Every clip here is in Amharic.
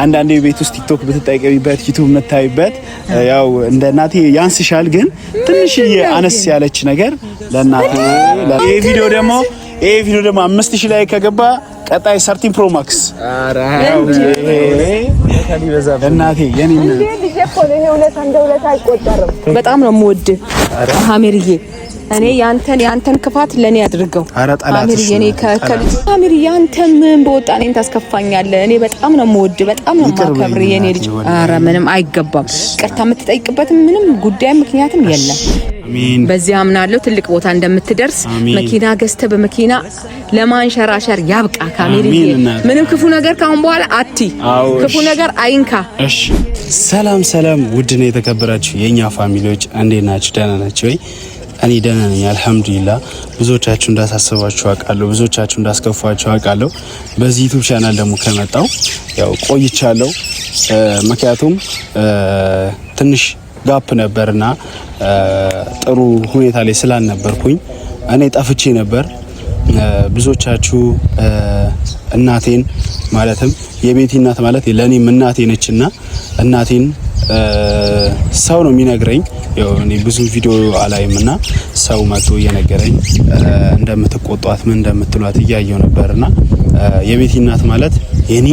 አንዳንዴ ቤት ውስጥ ቲክቶክ ብትጠቀሚበት ዩቲዩብ የምታይበት ያው እንደ እናቴ ያንስሻል፣ ግን ትንሽዬ አነስ ያለች ነገር ለእናቴ። ይሄ ቪዲዮ ደግሞ 5000 ላይ ከገባ ቀጣይ 13 Pro Max እናቴ የኔ በጣም ነው የምወድህ አሚርዬ። እኔ ያንተን ክፋት ለኔ አድርገው አሚርዬ። እኔ ከልጅ አሚርዬ አንተ ምን በወጣ እኔን ታስከፋኛለህ? እኔ በጣም ነው የምወድህ፣ በጣም ነው የማከብርህ የኔ ልጅ። ኧረ ምንም አይገባም። ይቅርታ የምትጠይቅበትም ምንም ጉዳይ ምክንያትም የለም። በዚህ አምናለሁ ትልቅ ቦታ እንደምትደርስ፣ መኪና ገዝተህ በመኪና ለማንሸራሸር ያብቃ። ካሜሪዬ ምንም ክፉ ነገር ካሁን በኋላ አቲ ክፉ ነገር አይንካ። እሺ፣ ሰላም ሰላም፣ ውድ ነው የተከበራችሁ የኛ family ዎች፣ እንዴት ናችሁ? ደህና ናችሁ ወይ? እኔ ደህና ነኝ አልሐምዱሊላህ። ብዙዎቻችሁ እንዳሳሰባችሁ አውቃለሁ። ብዙዎቻችሁ እንዳስከፋችሁ አውቃለሁ። በዚህ ዩቲዩብ ቻናል ደግሞ ከመጣው ያው ቆይቻለሁ። ምክንያቱም ትንሽ gap ነበርና ጥሩ ሁኔታ ላይ ስላልነበርኩኝ እኔ ጠፍቼ ነበር። ብዙዎቻችሁ እናቴን፣ ማለትም የቤቲ እናት ማለት ለእኔም እናቴ ነችና እናቴን ሰው ነው የሚነግረኝ። ያው እኔ ብዙ ቪዲዮ አላይም እና ሰው መጥቶ እየነገረኝ እንደምትቆጧት ምን እንደምትሏት እያየው ነበርና የቤቲ እናት ማለት የኔ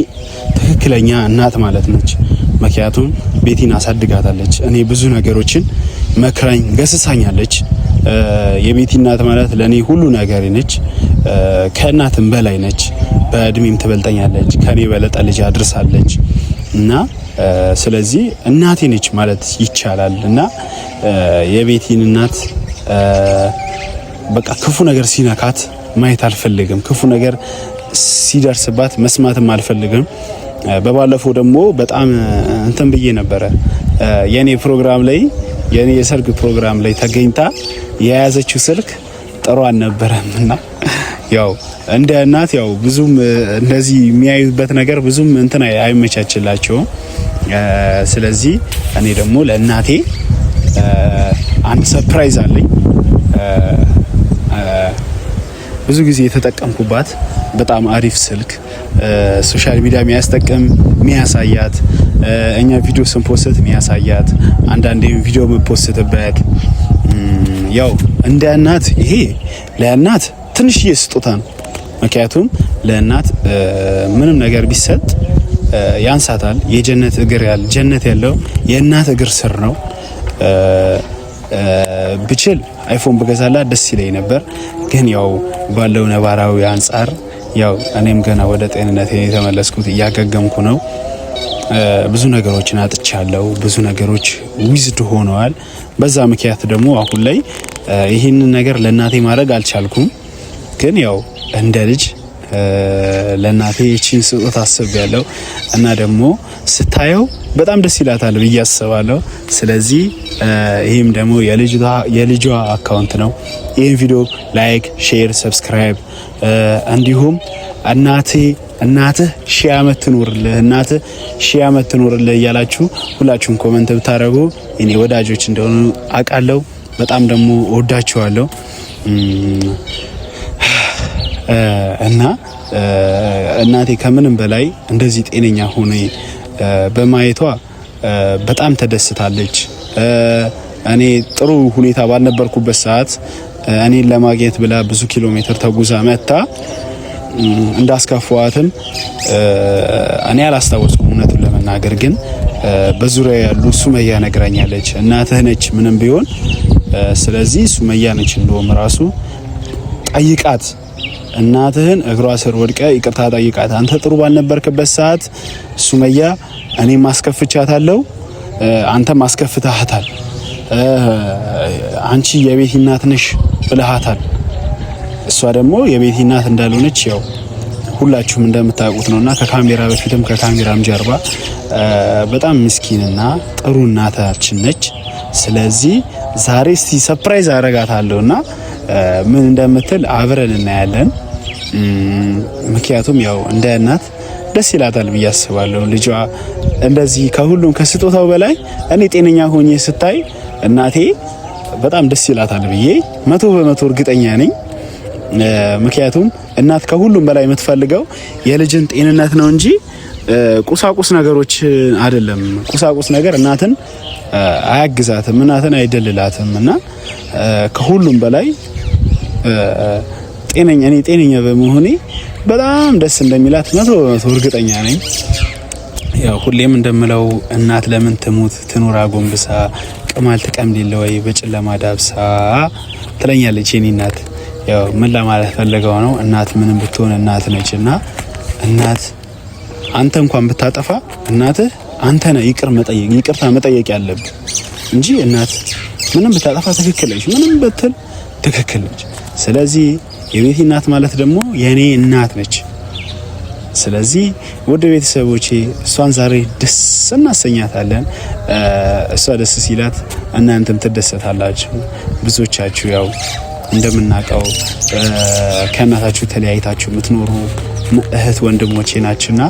ትክክለኛ እናት ማለት ነች። ምክንያቱም ቤቲን አሳድጋታለች። እኔ ብዙ ነገሮችን መክራኝ ገስሳኛለች። የቤቲ እናት ማለት ለእኔ ሁሉ ነገር ነች። ከእናትም በላይ ነች። በእድሜም ትበልጠኛለች። ከኔ በለጠ ልጅ አድርሳለች እና ስለዚህ እናቴ ነች ማለት ይቻላል። እና የቤቲን እናት በቃ ክፉ ነገር ሲነካት ማየት አልፈልግም። ክፉ ነገር ሲደርስባት መስማትም አልፈልግም። በባለፈው ደግሞ በጣም እንትን ብዬ ነበረ። የኔ ፕሮግራም ላይ፣ የኔ የሰርግ ፕሮግራም ላይ ተገኝታ የያዘችው ስልክ ጥሩ አልነበረም እና ያው እንደ እናት ያው ብዙም እንደዚህ የሚያዩበት ነገር ብዙም እንትን አይመቻችላቸውም። ስለዚህ እኔ ደግሞ ለእናቴ አንድ surprise አለኝ። ብዙ ጊዜ የተጠቀምኩባት በጣም አሪፍ ስልክ፣ social media የሚያስጠቅም የሚያሳያት፣ እኛ ቪዲዮ ስን post የሚያሳያት፣ አንዳንዴ ቪዲዮ የም post በት፣ ያው እንደ እናት ይሄ ለእናት ትንሽዬ ስጦታ ነው። ምክንያቱም ለእናት ምንም ነገር ቢሰጥ ያንሳታል። የጀነት እግር ያለ ጀነት ያለው የእናት እግር ስር ነው። ብችል አይፎን ብገዛላት ደስ ይለኝ ነበር፣ ግን ያው ባለው ነባራዊ አንጻር ያው እኔም ገና ወደ ጤንነት የተመለስኩት እያገገምኩ ነው። ብዙ ነገሮችን አጥቻለሁ። ብዙ ነገሮች ዊዝድ ሆነዋል። በዛ ምክንያት ደግሞ አሁን ላይ ይህንን ነገር ለእናቴ ማድረግ አልቻልኩም። ግን ያው እንደ ልጅ ለእናቴ ይቺን ስጦታ አስቤያለሁ እና ደግሞ ስታየው በጣም ደስ ይላታል ብዬ አስባለሁ። ስለዚህ ይህም ደግሞ የልጇ account ነው። ይህን ቪዲዮ like፣ share፣ subscribe እንዲሁም እናቴ እናትህ ሺህ ዓመት ትኖርልህ፣ እናትህ ሺህ ዓመት ትኖርልህ እያላችሁ ሁላችሁም comment ብታደርጉ እኔ ወዳጆች እንደሆኑ አውቃለሁ። በጣም ደግሞ እወዳችኋለሁ እና እናቴ ከምንም በላይ እንደዚህ ጤነኛ ሆኜ በማየቷ በጣም ተደስታለች። እኔ ጥሩ ሁኔታ ባልነበርኩበት ሰዓት እኔን ለማግኘት ብላ ብዙ ኪሎ ሜትር ተጉዛ መጥታ እንዳስከፋዋትም እኔ አላስታወስኩም፣ እውነቱን ለመናገር። ግን በዙሪያ ያሉ ሱመያ ነግራኛለች። እናትህ ነች ምንም ቢሆን፣ ስለዚህ ሱመያ ነች እንደውም ራሱ ጠይቃት፣ እናትህን እግሯ ስር ወድቀ ይቅርታ ጠይቃት። አንተ ጥሩ ባልነበርክበት ሰዓት ሱመያ እኔም አስከፍቻታለሁ፣ አንተም አስከፍተሃታል። አንቺ የቤቲ እናት ነሽ ብለሃታል። እሷ ደግሞ የቤቲ እናት እንዳልሆነች ያው ሁላችሁም እንደምታውቁት ነውና ከካሜራ በፊትም ከካሜራም ጀርባ በጣም ምስኪንና ጥሩ እናታችን ነች። ስለዚህ ዛሬ እስቲ surprise አረጋታለሁና ምን እንደምትል አብረን እናያለን። ምክንያቱም ያው እንደ እናት ደስ ይላታል ብዬ አስባለሁ። ልጇ እንደዚህ ከሁሉም ከስጦታው በላይ እኔ ጤነኛ ሆኜ ስታይ እናቴ በጣም ደስ ይላታል ብዬ 100% እርግጠኛ ነኝ። ምክንያቱም እናት ከሁሉም በላይ የምትፈልገው የልጅን ጤንነት ነው እንጂ ቁሳቁስ ነገሮች አይደለም። ቁሳቁስ ነገር እናትን አያግዛትም፣ እናትን አይደልላትም። እና ከሁሉም በላይ ጤነኛ እኔ ጤነኛ በመሆኔ በጣም ደስ እንደሚላት 100% እርግጠኛ ነኝ። ያው ሁሌም እንደምለው እናት ለምን ትሙት ትኑር አጎንብሳ፣ ቅማል ትቀምድ ወይ በጨለማ ዳብሳ ትለኛለች የኔ እናት። ያው ምን ለማለት ፈልገው ነው፣ እናት ምንም ብትሆን እናት ነች። እና እናት አንተ እንኳን ብታጠፋ እናትህ አንተ ነህ ይቅር መጠየቅ ይቅርታ መጠየቅ ያለብህ እንጂ እናት ምንም ብታጠፋ ትክክል ነች፣ ምንም ብትል ትክክል ነች። ስለዚህ የቤቲ እናት ማለት ደግሞ የኔ እናት ነች። ስለዚህ ወደ ቤተሰቦቼ እሷን ዛሬ ደስ እናሰኛታለን። እሷ ደስ ሲላት እናንተም ትደሰታላችሁ። ብዙዎቻችሁ ያው እንደምናውቀው ከእናታችሁ ተለያይታችሁ የምትኖሩ እህት ወንድሞቼ ናችሁና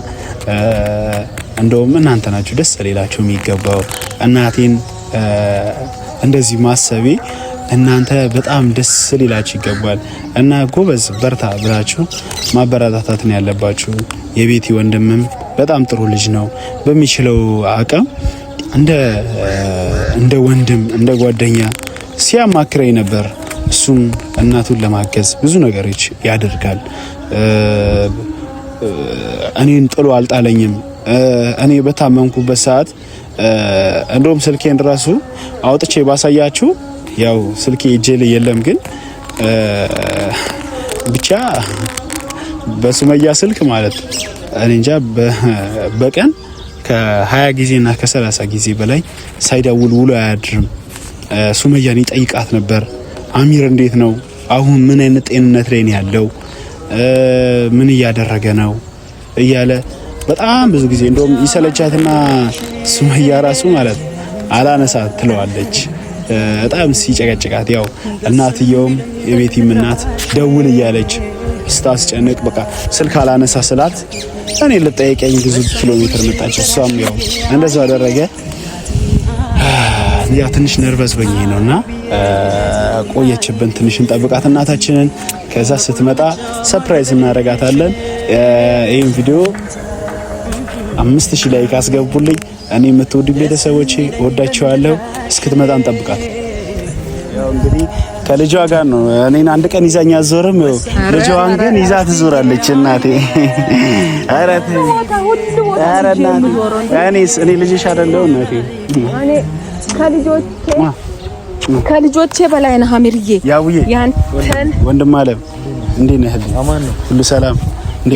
እንደውም እናንተ ናችሁ ደስ ሌላችሁ የሚገባው። እናቴን እንደዚህ ማሰቤ እናንተ በጣም ደስ ሊላችሁ ይገባል። እና ጎበዝ በርታ ብላችሁ ማበረታታት ነው ያለባችሁ። የቤቲ ወንድምም በጣም ጥሩ ልጅ ነው። በሚችለው አቅም እንደ እንደ ወንድም እንደ ጓደኛ ሲያማክረኝ ነበር። እሱም እናቱን ለማገዝ ብዙ ነገሮች ያደርጋል። እኔን ጥሎ አልጣለኝም። እኔ በታመምኩበት ሰዓት እንደውም ስልኬን ራሱ አውጥቼ ባሳያችሁ ያው ስልኬ እጄ ላይ የለም፣ ግን ብቻ በሱመያ ስልክ ማለት እኔ እንጃ በቀን ከ20 ጊዜና ከ30 ጊዜ በላይ ሳይደውል ውሎ አያድርም። ሱመያን ይጠይቃት ነበር። አሚር እንዴት ነው አሁን? ምን አይነት ጤንነት ላይ ነው ያለው? ምን እያደረገ ነው እያለ በጣም ብዙ ጊዜ እንደውም ይሰለቻትና ሱመያ ራሱ ማለት አላነሳ ትለዋለች። በጣም ሲጨቀጭቃት ያው እናትየውም የቤቲም እናት ደውል እያለች ስታስጨንቅ በቃ ስልክ አላነሳ ስላት እኔ ልጠይቀኝ ብዙ ኪሎ ሜትር መጣች። እሷም ያው እንደዛው አደረገ። ያ ትንሽ nervous ሆኜ ነውና ቆየችብን። ትንሽ እንጠብቃት እናታችንን። ከዛ ስትመጣ surprise እናደርጋታለን። ይህን ቪዲዮ 5000 like አስገቡልኝ። እኔ የምትወዱ ቤተሰቦቼ ወዳችኋለሁ። እስክትመጣ እንጠብቃት። ያው እንግዲህ ከልጇ ጋር ነው። እኔን አንድ ቀን ይዛኝ አትዞርም። ልጇን ግን ይዛ ትዞራለች እናቴ። ኧረ ኧረ እናቴ እኔስ እኔ ልጅሽ አይደለሁ እናቴ? ከልጆቼ በላይ ነህ አሚርዬ። ያውዬ ያንተን ወንድም አለም እንዴት ነህ? ሁሉ ሰላም?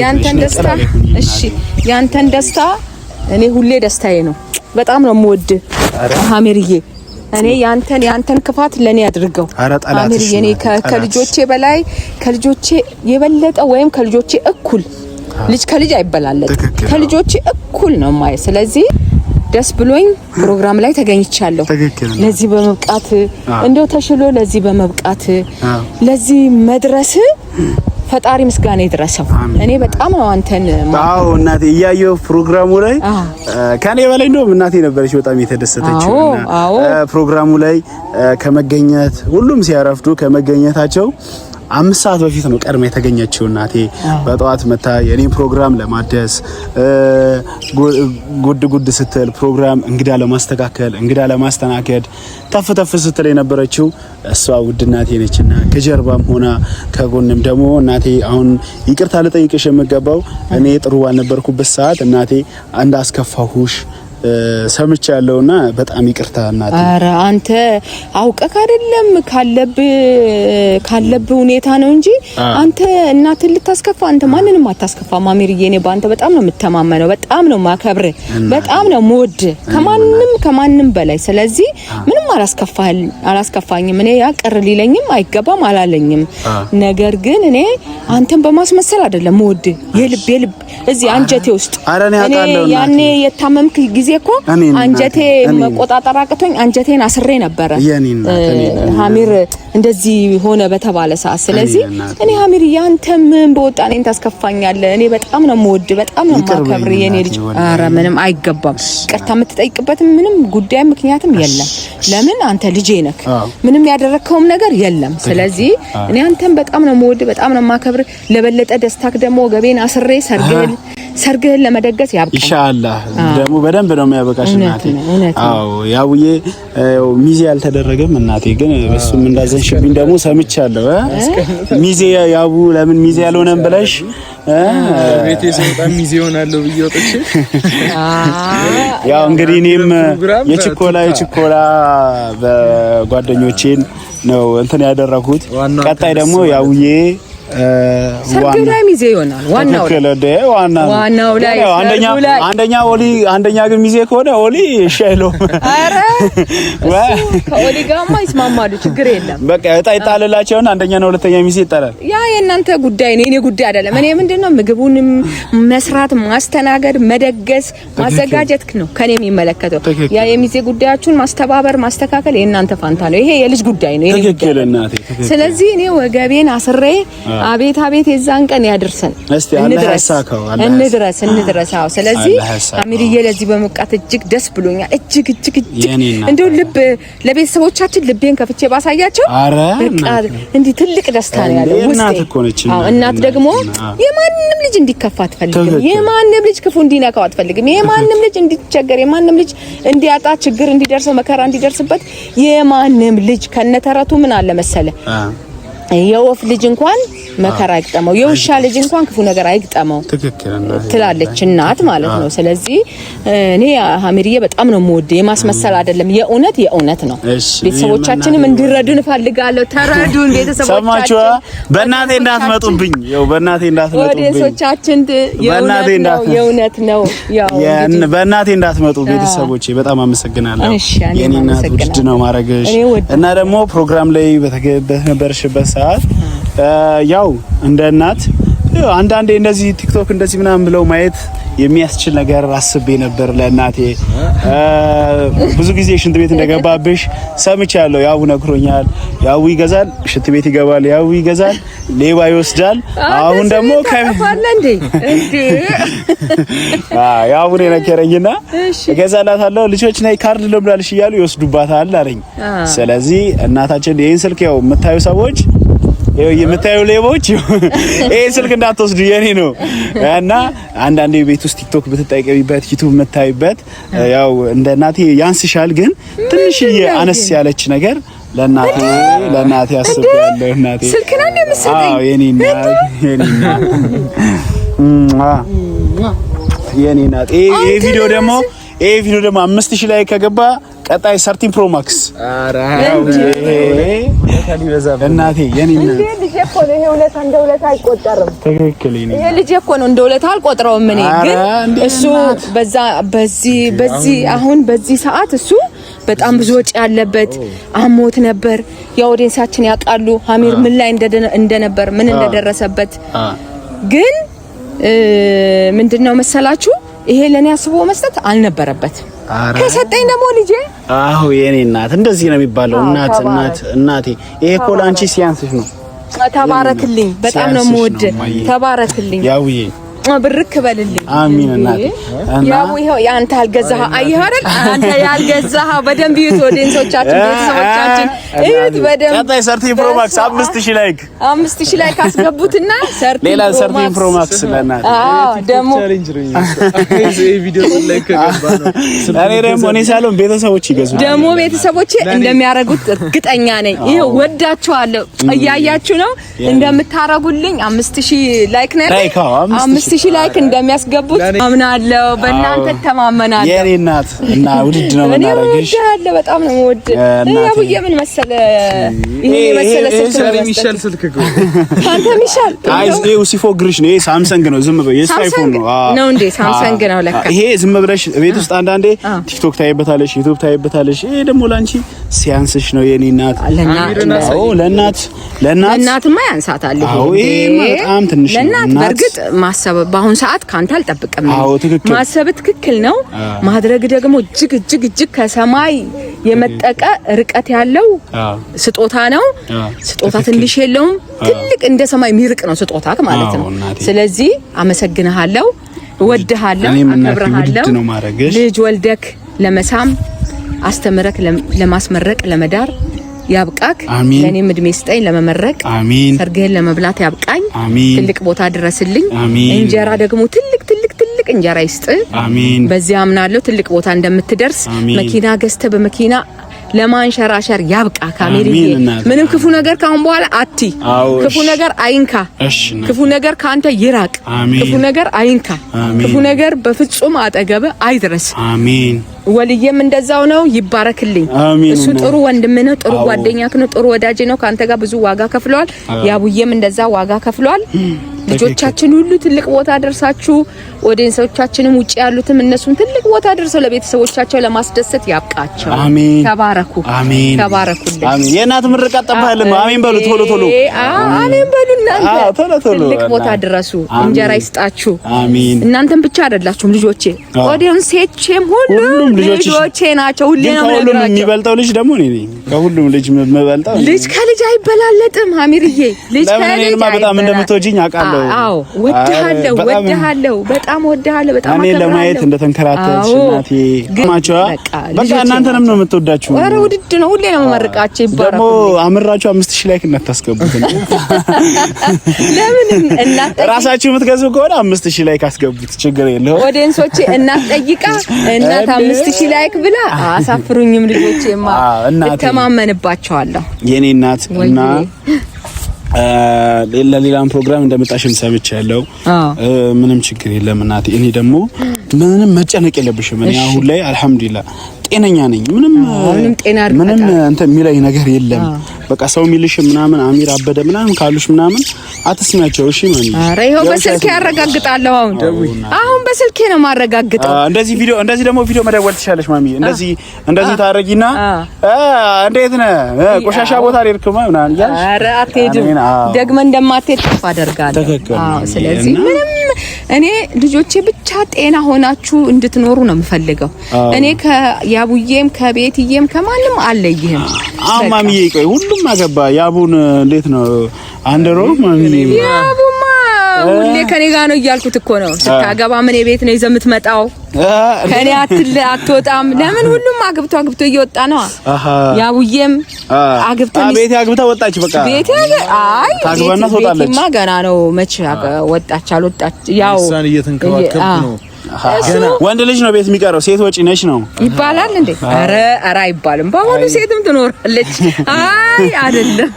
ያንተን ደስታ እሺ፣ ያንተን ደስታ እኔ ሁሌ ደስታዬ ነው። በጣም ነው የምወድህ አሚርዬ። እኔ ያንተን ያንተን ክፋት ለኔ አድርገው አሚርዬ። እኔ ከልጆቼ በላይ ከልጆቼ የበለጠ ወይም ከልጆቼ እኩል ልጅ ከልጅ አይበላለጥ ከልጆቼ እኩል ነው ማየ። ስለዚህ ደስ ብሎኝ ፕሮግራም ላይ ተገኝቻለሁ። ለዚህ በመብቃት እንደው ተሽሎ ለዚህ በመብቃት ለዚህ መድረስ ፈጣሪ ምስጋና ይድረሰው። እኔ በጣም ነው አንተን። አዎ እናቴ እያየሁ ፕሮግራሙ ላይ ከኔ በላይ እንደውም እናቴ ነበረች በጣም የተደሰተችው። ፕሮግራሙ ላይ ከመገኘት ሁሉም ሲያረፍዱ ከመገኘታቸው 5 ሰዓት በፊት ነው ቀድማ የተገኘችው እናቴ። በጠዋት መታ የኔ ፕሮግራም ለማደስ ጉድ ጉድ ስትል ፕሮግራም እንግዳ ለማስተካከል እንግዳ ለማስተናገድ ተፍ ተፍ ስትል የነበረችው እሷ ውድ እናቴ ነችና ከጀርባም ሆና ከጎንም ደግሞ እናቴ አሁን ይቅርታ ልጠይቅሽ የምገባው እኔ ጥሩ ባልነበርኩበት ሰዓት እናቴ እንዳስከፋሁሽ ሰምቻለሁና በጣም ይቅርታ እናቴ። ኧረ አንተ አውቀህ አይደለም ካለብህ ሁኔታ ነው እንጂ አንተ እናትን ልታስከፋ አንተ ማንንም አታስከፋ። ማሚርዬ እኔ በአንተ በጣም ነው የምተማመነው፣ በጣም ነው ማከብር፣ በጣም ነው የምወድ ከማንም ከማንም በላይ። ስለዚህ ምንም አላስከፋኝም። እኔ ያ ቅር ሊለኝም አይገባም አላለኝም። ነገር ግን እኔ አንተን በማስመሰል አይደለም የምወድ የልብ የልብ እዚህ አንጀቴ ውስጥ እኔ ያኔ የታመምክ ጊዜ እኮ አንጀቴ መቆጣጠር አቅቶኝ አንጀቴን አስሬ ነበረ ሀሚር እንደዚህ ሆነ በተባለ ሰዓት። ስለዚህ እኔ ሀሚር ያንተ ምን በወጣ እኔን ታስከፋኛለህ? እኔ በጣም ነው የምወድ፣ በጣም ነው የማከብር የኔ ልጅ። ኧረ ምንም አይገባም። ይቅርታ የምትጠይቅበትም ምንም ጉዳይ ምክንያትም የለም። ለምን አንተ ልጄ ነክ፣ ምንም ያደረግከውም ነገር የለም። ስለዚህ እኔ አንተን በጣም ነው የምወድ፣ በጣም ነው የማከብር። ለበለጠ ደስታክ ደግሞ ወገቤን አስሬ ሰርግህን ሰርግህን ለመደገስ ያብቃኝ ኢንሻአላህ። ደግሞ በደንብ ነው የሚያበቃሽ እናቴ። አዎ ያውዬ ሚዜ አልተደረገም እናቴ፣ ግን በሱም እንዳዘንሽብኝ ደግሞ ሰምቻለሁ። ሚዜ ያቡ ለምን ሚዜ ያልሆነም ብለሽ ቤቴ ስወጣ ሚዜ ሆናለሁ ብዬ ወጥቼ ያው እንግዲህ እኔም የችኮላ የችኮላ በጓደኞቼን ነው እንትን ያደረኩት። ቀጣይ ደግሞ ያውዬ ሰርግ ላይ ሚዜ ይሆናል። ዋናው ዋናው ላይ አንደኛ አንደኛ ኦሊ አንደኛ ግን ሚዜ ከሆነ ኦሊ እሺ አይለውም። ኧረ ከኦሊ ጋርማ ይስማማሉ፣ ችግር የለም። በቃ እጣ ይጣልላቸውና አንደኛ ነው ሁለተኛ ሚዜ ይጣላል። ያ የእናንተ ጉዳይ ነው፣ የኔ ጉዳይ አይደለም። እኔ ምንድነው ምግቡን መስራት፣ ማስተናገድ፣ መደገስ፣ ማዘጋጀት ነው ከኔ የሚመለከተው። ያ የሚዜ ጉዳያችሁን ማስተባበር፣ ማስተካከል የእናንተ ፋንታ ነው። ይሄ የልጅ ጉዳይ ነው። ትክክል እናቴ። ስለዚህ እኔ ወገቤን አስሬ አቤት አቤት የዛን ቀን ያድርሰን። እንድረስ እንድረስ። አዎ። ስለዚህ አሚርዬ ለዚህ በመብቃት እጅግ ደስ ብሎኛል። እጅግ እጅግ እጅግ እንደው ልብ ለቤተሰቦቻችን ልቤን ከፍቼ ባሳያቸው በቃ እንዲህ ትልቅ ደስታ ነው ያለው ውስጤ። አዎ። እናት ደግሞ የማንም ልጅ እንዲከፋ አትፈልግም። የማንም ልጅ ክፉ እንዲነካው አትፈልግም። የማንም ልጅ እንዲቸገር፣ የማንም ልጅ እንዲያጣ፣ ችግር እንዲደርሰው፣ መከራ እንዲደርስበት የማንም ልጅ ከነተረቱ ምን አለ መሰለ የወፍ ልጅ እንኳን መከራ አይግጠመው፣ የውሻ ልጅ እንኳን ክፉ ነገር አይግጠመው ትላለች እናት ማለት ነው። ስለዚህ እኔ ሀሚርዬ በጣም ነው የምወደው። የማስመሰል አይደለም፣ የእውነት የእውነት ነው። ቤተሰቦቻችንም እንዲረዱን እፈልጋለሁ። ተረዱን ቤተሰቦቻችን። በእናቴ እንዳትመጡብኝ፣ ያው በእናቴ እንዳትመጡብኝ audience ኦቻችን፣ የእውነት ነው የእውነት ነው። ያው በእናቴ እንዳትመጡ ቤተሰቦቼ፣ በጣም አመሰግናለሁ። የኔ እናት ውድድ ነው ማረግሽ እና ደግሞ ፕሮግራም ላይ በነበርሽበት ሰዓት ያው እንደ እናት አንዳንዴ እንደዚህ ቲክቶክ እንደዚህ ምናምን ብለው ማየት የሚያስችል ነገር አስቤ ነበር ለእናቴ። ብዙ ጊዜ ሽንት ቤት እንደገባብሽ ሰምቻለሁ። ያው ነግሮኛል። ያው ይገዛል፣ ሽንት ቤት ይገባል፣ ያው ይገዛል፣ ሌባ ይወስዳል። አሁን ደግሞ ያው ነው የነገረኝና እገዛላታለሁ፣ ልጆች ነይ ካርድ ልምላልሽ እያሉ ይወስዱባታል አለኝ። ስለዚህ እናታችን ይህን ስልክ ያው የምታዩ ሰዎች የምታዩ ሌቦች ይሄ ስልክ እንዳትወስዱ የኔ ነው። እና አንዳንዴ ቤት ውስጥ ቲክቶክ ብትጠቀሚበት ዩቲዩብ የምታዩበት ያው እንደ እናቴ ያንስሻል፣ ግን ትንሽዬ አነስ ያለች ነገር ለእናቴ ለእናቴ አስቤያለሁ። እናቴ ስልክ ነው እንደምትሰጠኝ? አዎ የኔ እናት የኔ እናት የኔ እናት። ይሄ ቪዲዮ ደግሞ ይሄ ቪዲዮ ደግሞ 5000 ላይ ከገባ ቀጣይ 13 Pro Max እናቴ የኔ እናት ልጄ እኮ ነው። ይሄ ውለታ እንደ ውለታ አይቆጠርም። ትክክል። ይሄ ልጄ እኮ ነው፣ እንደ ውለታ አልቆጥረውም። እኔ ግን እሱ በዛ በዚህ በዚህ አሁን በዚህ ሰዓት እሱ በጣም ብዙ ወጪ ያለበት አሞት ነበር። የ audience ኣችን ያውቃሉ ሀሚር ምን ላይ እንደነበር ምን እንደደረሰበት። ግን ምንድነው መሰላችሁ ይሄ ለኔ አስቦ መስጠት አልነበረበት። ከሰጠኝ ደግሞ ልጄ አዎ የኔ እናት እንደዚህ ነው የሚባለው። እናት እናት እናቴ ይሄ እኮ ለአንቺ ሲያንስሽ ነው። ተባረክልኝ። በጣም ነው የምወድ። ተባረክልኝ። ያውዬ ብርክ በልልኝ። አሚን እናቴ። ያው ይኸው ያንተ ያልገዛኸው አየኸው አይደል? አንተ ያልገዛኸው በደንብ እዩት። audience ኦቻችን፣ ቤተሰቦቻችን እዩት በደንብ። ቀጣይ 13 Pro Max 5000 like 5000 like አስገቡትና 13 ሌላ 13 Pro Max ለእናቴ። አዎ ደግሞ እኔ ደግሞ እኔ ሳልሆን ቤተሰቦች ይገዙ ደግሞ ቤተሰቦቼ እንደሚያረጉት እርግጠኛ ነኝ። ይኸው ወዳችኋለሁ፣ እያያችሁ ነው እንደምታረጉልኝ። 5000 like ነው 5000 like እንደሚያስገቡት አምናለሁ። በእናንተ ተማመናለሁ። የኔ እናት እና ውድድ ነው የምናደርግሽ። እኔ እወድሃለሁ፣ በጣም ነው የምወድ። ያቡዬ ምን መሰለ ይሄ መሰለ ስልክ ነው የሚሻል ስልክ እኮ አንተ የሚሻል። አይ ይሄ ሲፎግርሽ ነው። ይሄ ሳምሰንግ ነው። ዝም በይ፣ የሱ አይፎን ነው ነው እንዴ? ሳምሰንግ ነው ለካ። ይሄ ዝም ብለሽ ቤት ውስጥ አንዳንዴ ቲክቶክ ታይበታለሽ፣ ዩቲዩብ ታይበታለሽ። ይሄ ደግሞ ላንቺ ሲያንስሽ ነው የኔ እናት። አዎ ለእናት ለእናት ለእናትማ ያንሳታል። ይሄ በጣም ትንሽ ነው ለእናት። በእርግጥ ማሰብ በአሁን ሰዓት ካንተ አልጠብቅም። አዎ ትክክል። ማሰብ ትክክል ነው። ማድረግ ደግሞ እጅግ እጅግ እጅግ ከሰማይ የመጠቀ ርቀት ያለው ስጦታ ነው። ስጦታ ትንሽ የለውም፣ ትልቅ እንደ ሰማይ የሚርቅ ነው ስጦታ ማለት ነው። ስለዚህ አመሰግንሃለሁ፣ እወድሃለሁ፣ አከብርሃለሁ። ልጅ ወልደክ ለመሳም አስተምረክ ለማስመረቅ ለመዳር ያብቃክ። ለኔም እድሜ ስጠኝ ለመመረቅ። አሜን። ሰርግህን ለመብላት ያብቃኝ። አሜን። ትልቅ ቦታ ድረስልኝ። አሜን። እንጀራ ደግሞ ትልቅ ትልቅ ትልቅ ትልቅ እንጀራ ይስጥ። አሜን። በዚህ አምናለሁ ትልቅ ቦታ እንደምትደርስ። መኪና ገዝተህ በመኪና ለማንሸራሸር ያብቃ። ካሜሪዬ ምንም ክፉ ነገር ካሁን በኋላ አቲ ክፉ ነገር አይንካ። ክፉ ነገር ካንተ ይራቅ። ክፉ ነገር አይንካ። ክፉ ነገር በፍጹም አጠገብ አይድረስ። አሜን። ወልዬም እንደዛው ነው። ይባረክልኝ። እሱ ጥሩ ወንድም ነው፣ ጥሩ ጓደኛክ ነው፣ ጥሩ ወዳጅ ነው። ካንተ ጋር ብዙ ዋጋ ከፍሏል። ያቡዬም እንደዛ ዋጋ ከፍሏል። ልጆቻችን ሁሉ ትልቅ ቦታ ደርሳችሁ audience ኦቻችንም ውጪ ያሉትም እነሱም ትልቅ ቦታ ደርሰው ለቤተሰቦቻቸው ለማስደሰት ያብቃቸው። አሜን። ተባረኩ። አሜን። ተባረኩልኝ። አሜን። የእናት ምርቃት ጠባህልም። አሜን በሉ ቶሎ ቶሎ። አሜን በሉ እናንተ። ቶሎ ቶሎ ትልቅ ቦታ ድረሱ። እንጀራ ይስጣችሁ። አሜን። እናንተም ብቻ አይደላችሁም ልጆቼ፣ audience ኦቼም ሁሉም ልጆቼ ናቸው። ሁሌ ነው ከሁሉም የሚበልጠው ልጅ ደግሞ እኔ ነኝ። ከሁሉም ልጅ የምበልጠው ልጅ ከልጅ አይበላለጥም። አሚርዬ ልጅ ከልጅ በጣም እንደምትወጂኝ አውቃለሁ። አዎ ወድሃለሁ፣ ወድሃለሁ፣ በጣም ወድሃለሁ፣ በጣም እኔ ለማየት እንደተንከራተትሽ እናቴ ማቸዋ በቃ እናንተንም ነው የምትወዳችሁ። ኧረ ውድድ ነው፣ ሁሌ ነው የምመርቃቸው። ይባረኩ። ደግሞ አምራችሁ 5000 like እንዳታስገቡት። ለምን እናት ራሳችሁ የምትገዙ ከሆነ 5000 like አስገቡት፣ ችግር የለውም። audience ኦቼ እናት ጠይቃ እናት 5000 like ብላ አሳፍሩኝም። ልጆቼማ እተማመንባቸዋለሁ። የኔ እናት እና ለሌላም ፕሮግራም እንደመጣሽም ሰምቻለሁ። ምንም ችግር የለም እናቴ። እኔ ደግሞ ምንም መጨነቅ የለብሽም። እኔ አሁን ላይ አልሐምዱሊላህ ጤነኛ ነኝ። ምንም ምንም እንትን የሚለኝ ነገር የለም። በቃ ሰው የሚልሽ ምናምን አሚር አበደ ምናምን ካሉሽ ምናምን አትስሚያቸው። እሺ ማሚ። ኧረ ይኸው በስልኬ ያረጋግጣለሁ። አሁን አሁን በስልኬ ነው የማረጋግጠው። እንደዚህ ቪዲዮ እንደዚህ ደግሞ ቪዲዮ መደወል ትችላለሽ ማሚ። እንደዚህ እንደዚህ ታረጊና እንዴት ነህ ቆሻሻ ቦታ አልሄድክም ምናምን እያልሽ። ኧረ አትሄድም፣ ደግመህ እንደማትሄድ ተስፋ አደርጋለሁ። ስለዚህ ምንም እኔ ልጆቼ ብቻ ጤና ሆናችሁ እንድትኖሩ ነው የምፈልገው። እኔ ከያቡዬም ከቤትዬም ከማንም አለይህም። አሁን ማሚዬ ቆይ ሁሉም አገባ። ያቡን እንዴት ነው አንደሮ ማሚዬ? ያቡማ ሁሌ ከኔ ጋር ነው እያልኩት እኮ ነው። ስታገባ ምን ቤት ነው ይዘህ የምትመጣው? ከኔ አትወጣም። ለምን ሁሉም አግብቶ አግብቶ እየወጣ ነው። ያቡዬም አግብታ ቤቴ አግብታ ወጣች። በቃ ቤቴ አይ ታግባና ትወጣለች። ቤቴማ ገና ነው። መቼ ወጣች አልወጣች ያው እሷን እየተንከባከብኩ ነው። ወንድ ልጅ ነው ቤት የሚቀረው፣ ሴት ወጪ ነሽ ነው ይባላል እንዴ? ኧረ ኧረ አይባልም። በአሁኑ ሴትም ትኖራለች። አይ አይደለም።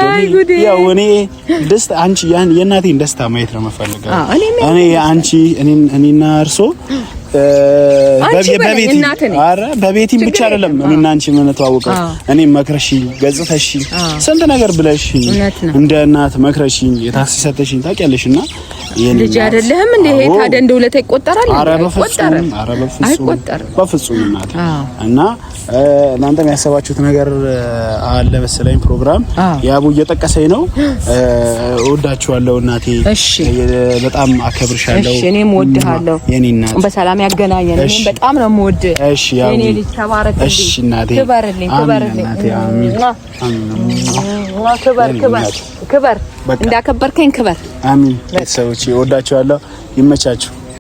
አይ ጉዴ። ያው እኔ ደስታ አንቺ ያን የእናቴን ደስታ ማየት ነው የምፈልገው። እኔ አንቺ እኔና እርሶ በቤቲም ብቻ አይደለም እኔና አንቺ የምንተዋወቀው። እኔ መክረሽኝ፣ ገጽተሽኝ፣ ስንት ነገር ብለሽኝ እንደ እናት መክረሽኝ፣ የታክሲ ሰተሽኝ ታውቂያለሽ። እና ልጅ አይደለህም እንዴ? ይሄ ታዲያ እንደ ውለታ ይቆጠራል? ኧረ በፍጹም ኧረ በፍጹም በፍጹም እናቴ። እና እናንተም ያሰባችሁት ነገር አለ መሰለኝ ፕሮግራም ያቡ እየጠቀሰኝ ነው። እወዳችኋለሁ እናቴ፣ በጣም አከብርሻለሁ። እሺ እኔም እወድሃለሁ የኔ እናት። በሰላም ያገናኘን። እኔም በጣም ነው የምወድህ። እሺ ያው የኔ ልጅ ተባረክልኝ። እሺ እናቴ ክበርልኝ፣ ክበርልኝ። ክበር ክበር ክበር፣ እንዳከበርከኝ ክበር። አሚን። ቤተሰቦቼ እወዳችኋለሁ። ይመቻችሁ።